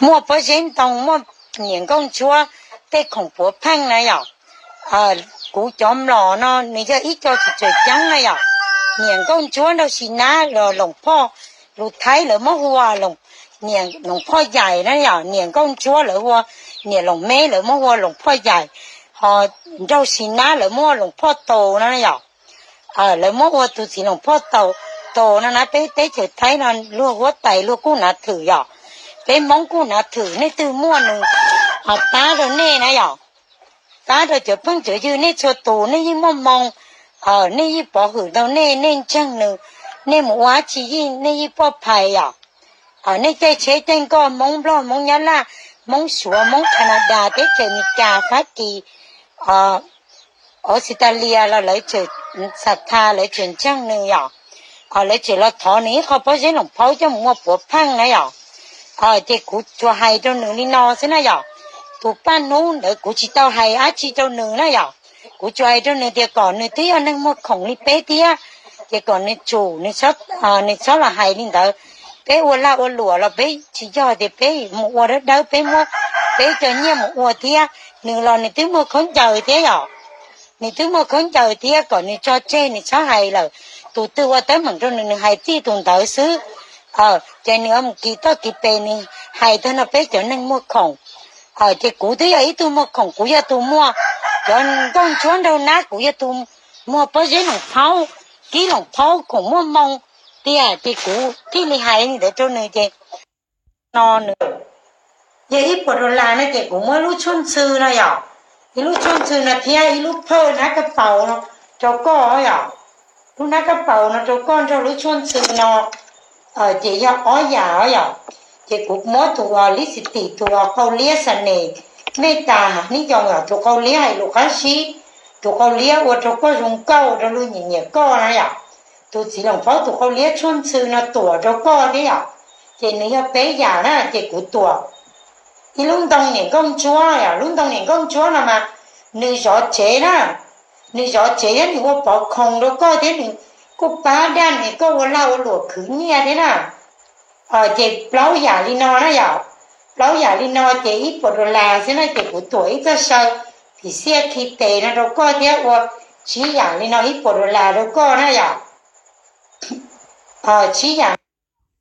muaj pob zeb ntoo, muaj niam nkauj ntsuab tej khoom puav pheej na yom. Kuv cov mlom no nws yog ib co tsis tseem ceeb na yom. Niam nkauj ntsuab nraug si nab los Loos Phoj, lus Thaib lawv muab hu ua niam Loos Phoj Yaim na yom. Niam nkauj ntsuab lawv hu ua niam Loos Meb, lawv muab hu ua Loos Phoj Yaim. Ho nraug si nab lawv muab ua Loos Phoj Taus no na yom. Lawv muab ua tus txiv Loos Phoj Taus, Taus no na peb teb chaws Thaib no luag huab tais luag kuj nav thwm yom. Peb Hmoob kuj nav thwm, nej twg muaj nws pab rau nej na yom. Pab rau cov phooj cov ywg, nej txhua tus nej yeej muaj moo, nej yeej pov hwm rau nej, nej ntseeg nws, nej mus ua dab tsi yeej nej yeej poj phais yom. Nej caij tsheb caij nkoj, Hmoob Nplog, Hmoob Nyab Laj, Hmoob Suav, Hmoob Canada, teb chaws Amelikas, Fab Kis, Australia los lawv tseem xav tha, lawv tseem ntseeg nws yom. Lawv tseem los thov nws ib qho pob zeb Loos Phaub coj mus ua puav pheej na yom. Ces kuv tsuas hais rau nws li no xwb na yom. Tus paj hnub ntawd kuv tsis tau hais dab tsi rau nws na yom. Kuv tsuas hais rau nws tias kom nws twb yog neeg muag khoom li peb thiab, ces kom nws tsum, nws txhob los hais li ntawd. Peb ua lag ua luam los peb tsis yog tias peb mus ua dawb dawb, peb muab peb cov nyiaj mus ua thiab. Nws los nws twb muag khaub ncaws thiab yom. Nws twb muag khaub ncaws thiab, kom nws tso tseg, nws txhob hais lawm. Tus twg ua teeb meem rau nws, nws hais txij tus ntawd xwb. Ces nws mus kis toj kis pes, nws hais tag no peb cov neeg muag khoom. Ces kuv twb yog ib tug muag khoom, kuv yog tus muag cov nkauj ntsuab nraug nab, kuv yog tus muag pob zeb Loos Phaub, kib Loos Phaub khoom muaj moo tiag, ces kuv thiaj li hais li ntawd rau nws ces no nws yog ib puas dollar no ces kuv muab ib lub tshuaj ntxhw no yom, ib lub tshuaj ntxhw no thiab ib lub phawj nab kab paus no rau koj yom. Lub nab kab paus no rau koj nrog lub tshuaj ntxhw no ces yog ob yam os yom. Ces kuv muab tus lipstick, tus qau liab Chanel, mej tas nib yom, tus qau liab hais lus qab zib, tus qau liab ua rau koj zoo nkauj rau luag nyiam nyiam koj na yom. Tus txiv Loos Phaub tus qau liab tshuaj ntxhw no tuam rau koj thiab yom. Ces nws yog peb yam na, ces kuv tuam ib lub ntoo niam nkauj ntsuab yom. Lub ntoo niam nkauj ntsuab no mas nws zov tsev na, nws zov tsev thiab nws ua pov khoom rau koj thiab nws kuj pab daj nws, koj ua lag ua luam khwv nyiaj thiab na. Ces plaub yam li no na yom, plaub yam li no ces ib puas dollar xwb na, ces kuv tuam ib txoj saw phim xiaj khi tes no rau koj thiab ua tsib yam li no ib puas dollar rau koj na yom. Tsib yam